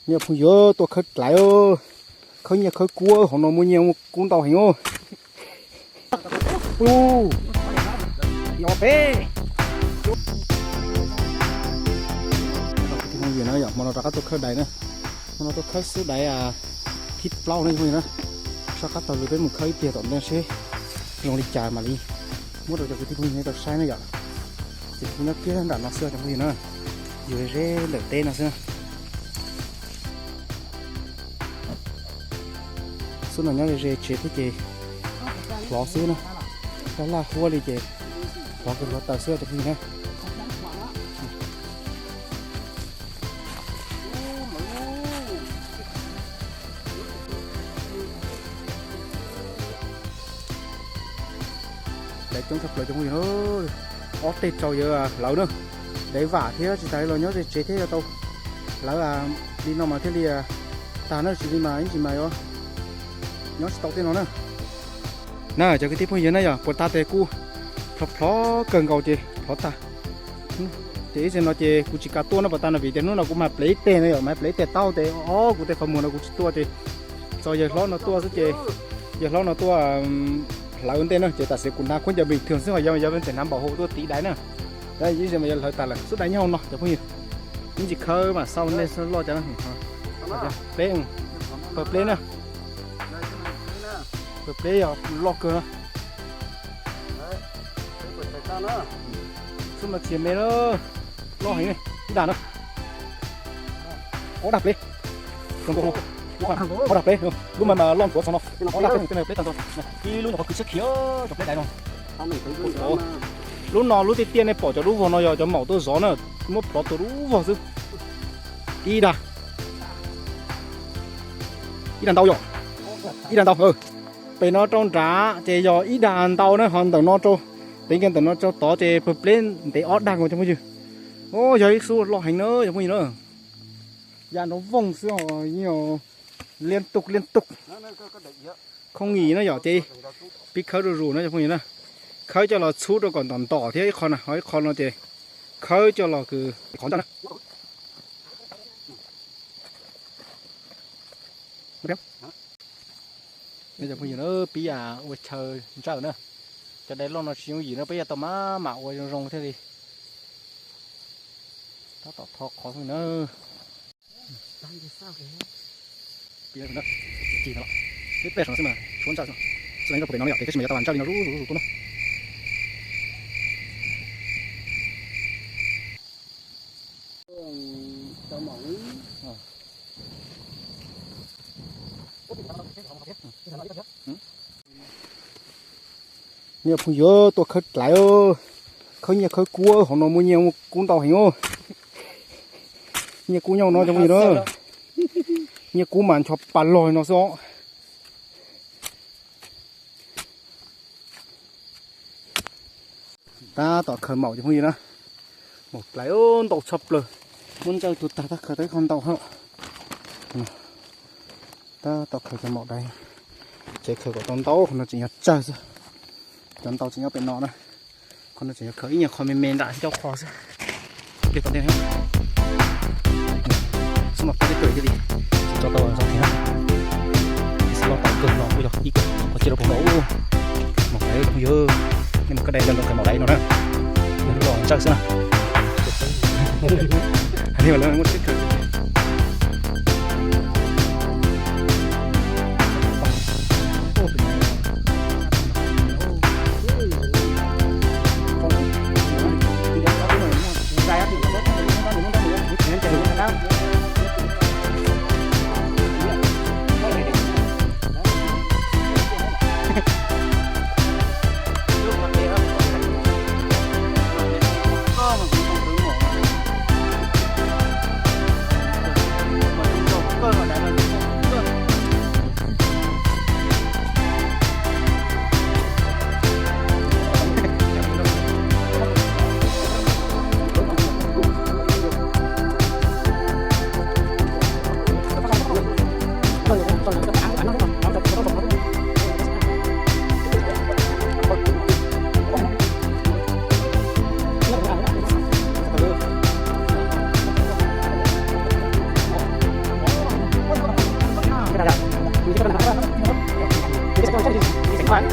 Nej phooj ywg, tuaj khawb dlaiv, khawb nyiaj khawb kub, hauv no muaj nyiaj muaj kub ntau heev os. Hmo no rov qab tuaj khawb dais na, hmo no tuaj khawb xub dais thib plaub na phooj ywg na. Soj qab taug lw peb mus khawb ib pliag tom ntej seb zoo li cas mam li muab rau cov kwv tij phooj ywg tau saib na yom. Ces kuv nyob kiag nram no xwb cov phooj ywg na, yus ze ntawm teb no xwb. Xub no nyob ze ze tsev thiab ces hlov xwb na, laj laj huab li ces hlov kawg hlov taws xwb cov phooj ywg na. Dais coob tshaj plaws cov phooj ywg, ob teg tsaus yawg hlawv na. Dais vam thiab tsis tas li los nyob ze tsev thiab yuav tau hlawv li no mas thiaj li tag na, tsis li mas ib ntsis mas yuav nyob tsis tau tej no na. Na cov kwv tij phooj ywg na yom, puas tag tes kuj plhov plhov kawg nkaus ces plhov tag. Ces ib zaug no ces kuv tsis kam tuaj no puas tag no vim tias hnub no kuv mas plev ib teg no yom, mas plev ib teg taub tes ob kuv tej qhov muag no kuv tsis tuaj ces txog yawg hlob no tuaj xwb ces yawg hlob no tuaj hlawv ntej na ces tam sim kuv hnav khaub ncaws bình thường xwb ho yog yog ntxim hnav npaum hau tuaj tiv dais na. Ib zaug mas yog hlawv tag lawm xub dais nyob hauv no cov phooj ywg. Ib ntsis khawb mas xauj nej loj cas na. Pleb, pawg pleb na. Pawg pleb yog loj kawg na. Xub mas txias me na, loj heev, ib dag na. Ob dag pleb. Ob dag pleb, lub mas mas loj ntxuav txog no. Ob dag pleb, pleb tag nrho. Ib lub nyuam qhuav khwv tshiab khiv cov pleb dais no. Lub no lub tiaj tiaj nej pom cov dub vog no yog cov maum tuaj zov na, muab plhov tua dub vog xwb. Ib dag, ib dag ntau yom, ib dag ntau. Pem no rau nrad ces yog ib dag ntau na, ho ntawm no rau, pem kiag ntawm no rau tod ces pawg pleb ntev ob dag nkaus cov phooj ywg. Yog ib xub loj heev na cov phooj ywg na. Ya nrov vooj xwb os, yeej liên tục liên tục. Không nghỉ no yom ces pib khawb zuj zus na cov phooj ywg na. Khawb coj los txhub rau kom ntom ntom thiab ib qho na, ho ib qho no ces khawb coj los kws qhov ncauj na. Cov phooj ywg na, pib ua chaw ntsawj na. Cov dais loj no tsis yooj yim na, peb yuav tau maj mam ua zoo zoo thiaj li tab tom tho qhov xwb na. Peb peb saum no xwb mas tshuav ntsawj xwb. Xwb no pem no yom, peb tab sis mas yuav tau ntsawj li no zuj zus tuaj na. Nej phooj ywg, tuaj khawb dlaiv, khawb nyiaj khawb kub, hauv no muaj nyiaj muaj kub ntau heev os. Nyiaj kub nyob no cov phooj ywg na. Nyiaj kub mas ncho pa log no xwb os. Tab tom khaws maum cov phooj ywg na. Maum dlaiv ntau tshaj plaws. Muab ntsawj tus tag tab khaws tau ib qho ntau hab. Tab tom khaws cov maum dlaiv. Tseem khaws kom tau ntau, qhov no tseem yog tsawg xwb. Cov ntau tseem nyob pem no na. Qhov no tseem yog khaws ib nyuag qho me me nram ncauj qhov xwb. Pliag tom ntej xwb mas pab teb kawm thiaj li tsis tso tau zog thiab. Xwb los tau kawg no kuj yog ib qhov cia rau pem no. Maum dlaiv phooj ywg, nej mus kawb dai ntawm khaws maum dlaiv no na. Nws lub los ntsawj xwb na. Heev li mas lawv muab teb kawm.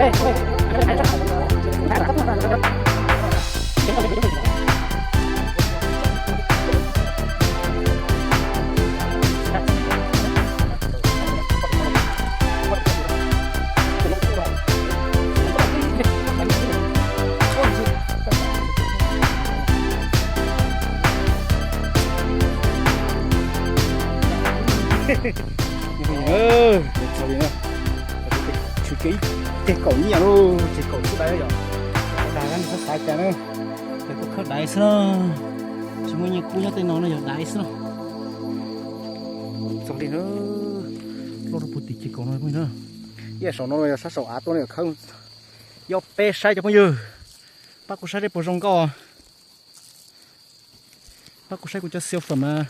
Txog li na, tshwm kiag ib ceg kaum nyiaj lauj, ceg kaum xwb dais yom. Dag nws xav xav cas na, ces tuaj khawb dais xwb na. Tsis muaj nyiaj kub nyob tej no no yog dais xwb na. Txog li na, loj rau puag tim ceg kaum no phooj ywg na. Ib saum no yog sab saum av tuaj no yog khawb. Yog peb saib cov phooj ywg, pab kuv saib seb puas zoo nkauj. Pab kuv saib kuv cov xiu fam mas,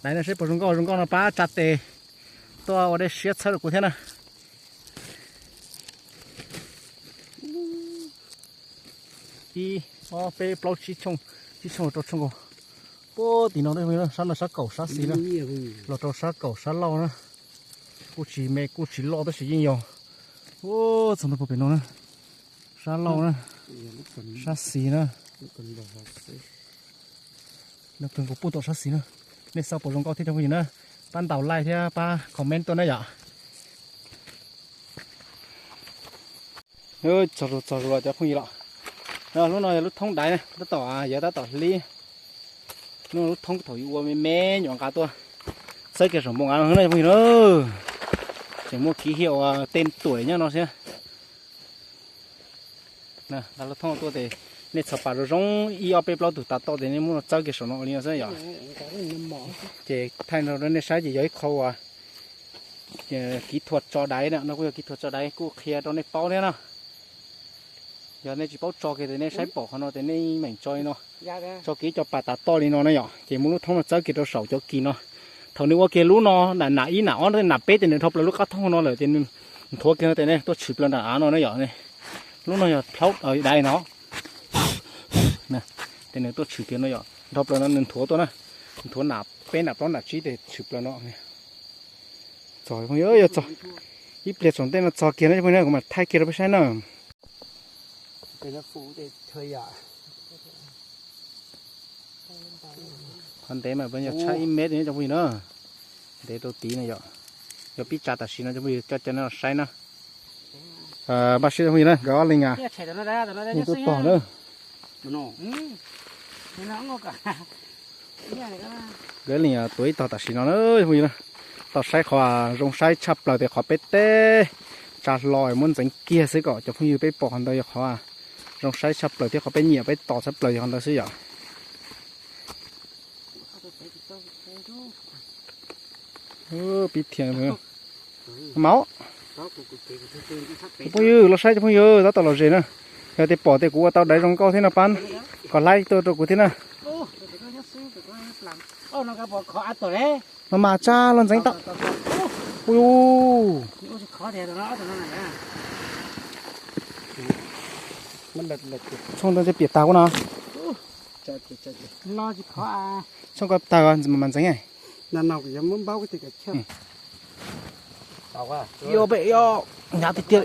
dais no saib puas zoo nkauj, zoo nkauj no pab tsa tes tuaj ua dej siab txhawb rau kuv thiab na. Ib, ob, peb, plaub, tsib tshooj, tsib tshooj rau tshooj nkaus. Puag tim no sab no sab kaum sab xis na, los rau sab kaum sab laug na. Kuj tsis me kuj tsis loj tab sis yeej yog, txog ntua puag pem no na, sab laug na, sab xis na. Nws kawg nkaus puag tom sab xis na. Nej xauj puas zoo nkauj thiab cov phooj ywg na, pab ntaus like thiab pab comment tuaj na yom. Txog, txog zuj zus cov phooj ywg los. Lub no yog lub thoob dais na, tab tom, yog tab tom hlib. Lub no lub thoob thaum yus ua me me nyuam nqa tuaj txawb kiag saum npoo av no na cov phooj ywg na. Tseem muaj kiv hiam uas tej tuam nyob no thiab. Nqa lub thoob tuaj ces nej txhos pas zoo zoo ib ob peb plaub tus tav toj ces nej muab no txawb kiag saum no li no xwb yom. Ces thaij no rau nej saib ces yog ib qho uas kỹ thuật tso đáy na, no kuj yog kỹ thuật tso đáy kuj qhia rau nej paub thiab no. Yog nej tsis paub tso kiag ces nej saib pom qhov no ces nej meem tso li no, tso kiag ib co pas tav toj li no na yom, ces muab lub thoob no txawb kiag rau saum cov kis no. Thaum nws ua kiag lub no nam ib nam ob nam peb ces nws dhau plaws lub qab thoob no lawm ces nws nthuav kiag no ces nej tuaj tshwm plaws nram av no na yom. Lub no yog plaub dais no. Ces nws tuaj tshwm kiag no yom, dhau plaws no nws nthuav tuaj na, nthuav nam peb nam plaub nam tsib ces tshwm plaws no. Txog phooj ywg, yog txog ib pliag tsaus ntuj no txog kiag no cov phooj ywg, kuv mam thaij kiag rau peb saib na. Qhov ntev mas yog tshaj ib mev cov phooj ywg na. Ntev rau tid no yom. Yog pib tsa tam sim no cov phooj ywg coj cov no saib na. Npaj siab cov phooj ywg na, nkawd ob leeg yeej tuaj tog na. Nkawd leej tuav ib tog tam sim no na cov phooj ywg na. Tau saib qhov zoo saib tshaj plaws tias qhov peb teb tsa hlo muab ntxeev kiag xwb kom cov phooj ywg peb pom qhov ntawd yog qhov zoo saib tshaj plaws thiab qhov peb nyiam peb tos tshaj plaws yog qhov ntawd xwb yom. Pib thiab mas, cov phooj ywg los saib cov phooj ywg tab tom lom zem na. Yog tias pom tias kuv ua tau dais zoo nkauj thiab no pab kom like tuaj rau kuv thiab na. Mas mas tsa los ntxeev tau. Ui, tshooj ntawd piam tag ua no. Tshooj ko tag mas ntxeev. Io peb, io, hnyav tiag tiag.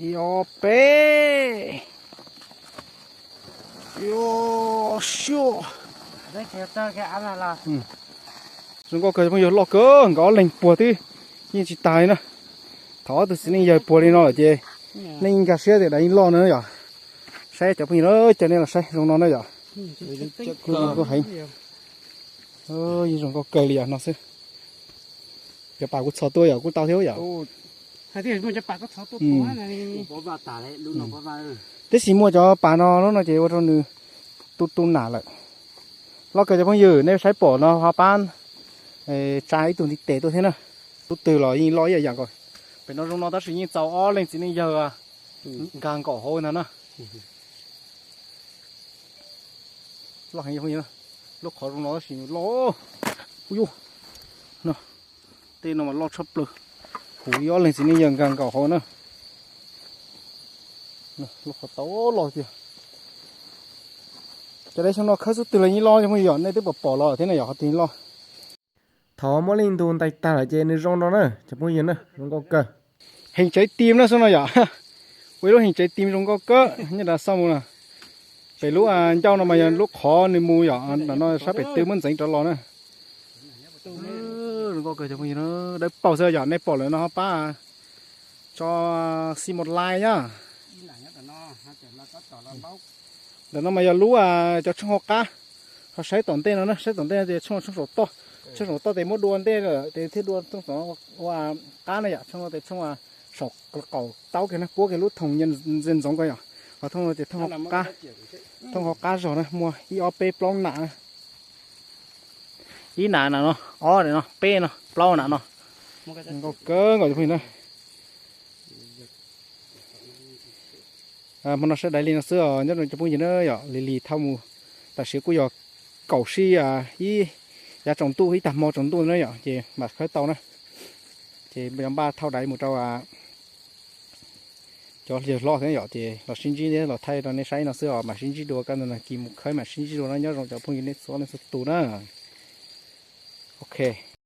Io peb, io siab. Zoo nkauj kawg cov phooj ywg, loj kawg, nkawd ob leeg puag twb yeej tsis tag li na. Thaum ob tug txiv neej yawg puag li no lawm ces nej yeej nkag siab tias dais yeej loj no yom. Saib cov phooj ywg, coj nej los saib zoo no na yom. Kuj heev, yeej zoo nkauj kawg li yom no xwb. Cov pas kuv txhos tuaj yom kuj tau thiab yom. Tab sis muaj cov pas no lub no ces ua rau nws tu tu nam lawm. Loj kawg cov phooj ywg, nej saib pom no ho pab tsa ib tug ntiv tes tuaj thiab na. Lub twg los yeej loj ib yam nkaus. Pem no zoo no tab sis yeej txaus ob leeg txiv neej yawg nkag nkaum hauv ntag na. Loj heev, lub qhov zoo no tab sis loj. Ui, tej no mas loj tshaj plaws, huv ib ob leeg txiv neej yawg nkag nkaum hauv na. Lub qhov tau loj tiag. Cov dais xyoo no khawb xub twg los yeej loj cov phooj ywg, nej twb pom pom los thiab na yom, qhov twg yeej loj. Thov muab leej ntug ntais tag lawm ces nws zoo no na cov phooj ywg na, zoo nkauj kawg. Heev tsev tim na xwb no yom. Ua ib lub heev tsev tim zoo nkauj kawg nyob rau xoj mus na. Pem lub ncauj no mas yog lub qhov nws mus yom, ntawm no sab pem twg muab ntxeev rov los na. Zoo nkauj kawg cov phooj ywg, dawb paug xwb yom, nej pom lawm no ho pab tso xi mus like na. Ntawm no mas yog lub cov tshooj hauv qab, ho saib tom ntej no na, saib tom ntej no ces tshooj, tshooj saum toj, tshooj saum toj ces muab dua ntej lawm ces thiaj dua tshooj saum ua qab na yom, tshooj no ces tshooj saum qaum taub kiag na, puab kiag lub thoom ntxoov ko yom, ho thooj no ces thooj hauv qab, thooj hauv qab zog na, muaj ib ob peb plaub nam na. Ib nam na no, ob no, peb no, plaub nam no. Nkauj kawg nkaus cov phooj ywg na. Hmo no sawv daws li no xwb os nyob zoo cov phooj ywg na yom, li li thauj mus. Tam sim kuj yog kaum sij ib yav tsaus ntuj ib tag hmo tsaus ntuj na yom, ces mam khawb tau na. Ces yog npaj thauj daim mus rau cov hliav hlob thiab yom, ces los sib ntsib thiab los thaij rau nej saib no xwb os, mam sib ntsib dua koj ntawd no, kis mus khawb mam sib ntsib dua na, nyob zoo cov phooj ywg nej txhua leej txhua tus na. Ok.